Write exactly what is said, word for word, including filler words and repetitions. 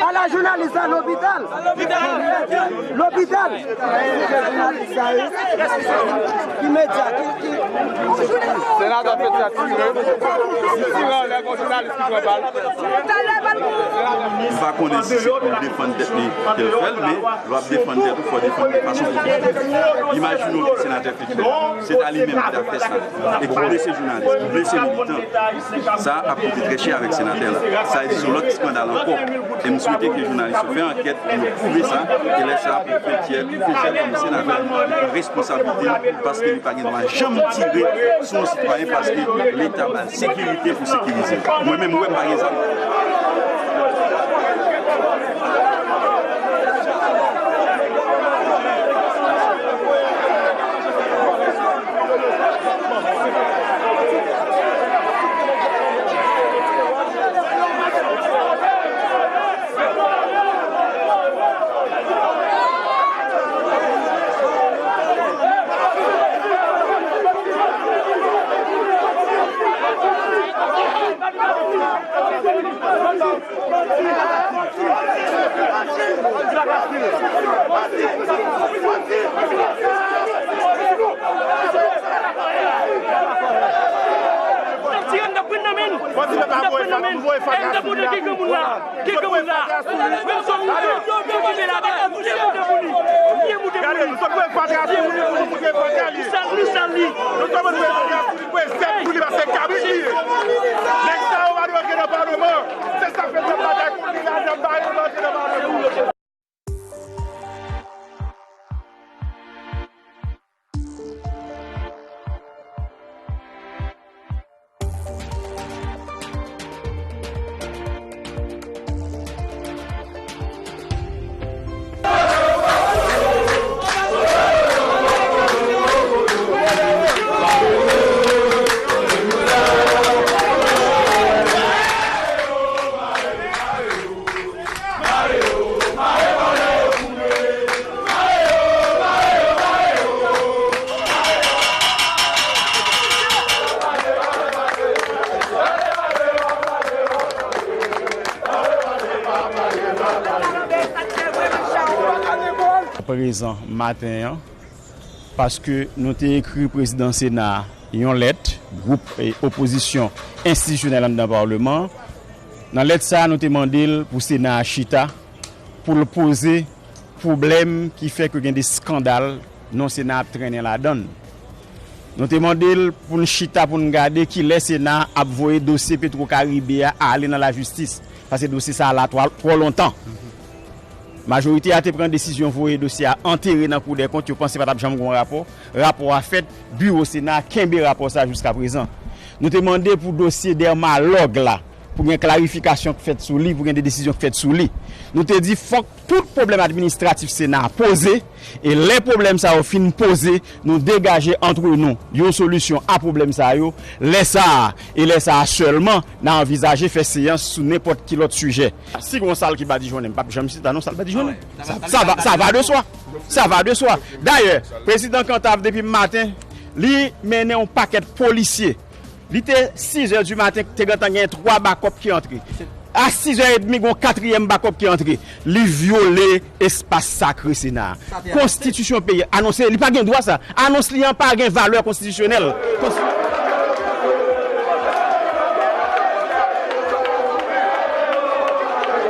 Ala jounalis la lopital. Lopital. Ki medya, ki, ki. Senatè Petit ap tire. Li tire anlè, gon jounalis ki pran bal. M pa konnen si se pou l defann tèt li ke l fè l, men lè w ap defann tèt ou, fò w defann li de fason pozitif. Imajine w ke senatè Petit, se ta li menm ki ta fè sa, e ki blese jounalis, ki blese militan. Sa ap koute trè chè avèk senatè la. Sa vle di se yon lòt eskandal ankò. E m swete ke jounalis yo fè ankèt pou yo pwouve sa. E lè sa a, pou Fetchè, pou Fetchè kòm senatè, li pran responsablite l, paske li pa gen dwa janm tire sou yon sitwayen paske Leta ba l sekirite pou sekirize l. Mwen menm, m wè m pa gen zam. Tire, n ap pran nan men l. N ap pran nan men l. E n ap montre ki granmoun la. Ki granmoun la. Menm si w moute, moute la, moute, moute pou li. Moute pou li. Li sal, li sal li. Nèg sa yo pa dwe antre nan palman. Se sa fè n ap batay kont li la, n ap ba yo antre nan palman. Prezan maten an, paske nou te ekri prezidan Sena a yon lèt, gwoup, e, opozisyon enstitisyonèl anndan palman an. Nan lèt sa a, nou te mande l pou Sena a chita, pou l poze pwoblèm ki fè ke gen de eskandal non Sena a ap trennen ladan l. Nou te mande l pou n chita, pou n gade kilè Sena a ap voye dosye Petro Caribe a ale nan lajistis, paske dosye sa a la twò, twò lontan. Majorite a te pran desizyon voye dosye a antere nan Kou dè Kont, yo panse pa t ap janm gen yon rapò. Rapò a fèt, biwo Sena a kenbe rapò sa a jiska prezan. Nou te mande pou dosye Dermalog la, pou gen klarifikasyon k fèt sou li, pou gen de desizyon k fèt sou li. Nou te di fòk tout pwoblèm administratif Sena a poze, e lè pwoblèm sa yo fin poze, nou degaje antre nou yon solisyon a pwoblèm sa yo, lè sa a, e lè sa a sèlman, n a anvizaje fè seyans sou nenpòt ki lòt sijè. Si gen yon sal ki badijonnen, m p ap janm chita non sal badijonnen. Sa, sa va, sa va de swa. Sa va de swa. Dayè, prezidan Cantave depi maten, li mennen yon pakèt polisye. Li te sizè di maten, te gentan gen twa bakòp ki antre. A sizè edmi, gen yon katriyèm bakòp ki antre. Li vyole espas sakre Sena a. Konstitisyon peyi a anonse, li pa gen dwa sa. Anons li an pa gen valè konstitisyonèl. Konsti-